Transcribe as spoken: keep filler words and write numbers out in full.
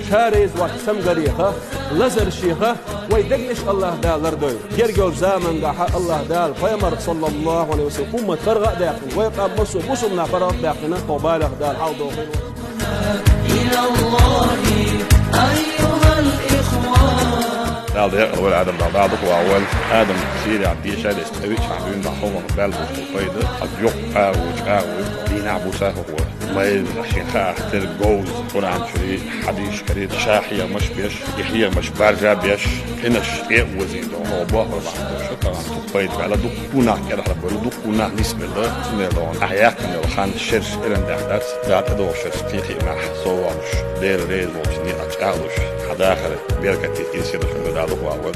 Ша реза воацача цамгарех, лазаршех вай дегнаш АллахӀ Дала лардойла. Герга йолча замангахь АллахӀ Дала Пайхамар, саллаллахӀу Ӏалайхи ва саллам, уммат карагӀа а даьккхина, вай къам массо а бусалба нах карагӀа а баьккхина, тхо балех Дала хьалдохийла. Дала декъала войла Адам, Дала дукха войла. Адам сийлахь дийша деза, цӀа вичхьана дуьйна хьалха баьлла бу пайда, хьалха йоккха агӀо, чӀагӀо, дийнахь бу сахьахо. Майра шен хаттар говза, Къуръан чуьра, хьадисашкара, ша хьехамаш беш, и хьехамаш баржа беш, къинаш тӀе а вазийна, хьо бохур бахьан долуш, тахана дукха пайда баьлла, дукха нах кӀелхьарбевлла, дукха нах нисбелла, цундела догӀун ахьа яьккхина йолу хан шераш эрна даьхна дац, Дала тӀедогӀуш шераш кхин-кхин нах совгӀаташ, Дела реза волчу некъа чӀагӀлуш, хьан дахар беркате, ирсе долуш хӀума Дала дукха войла.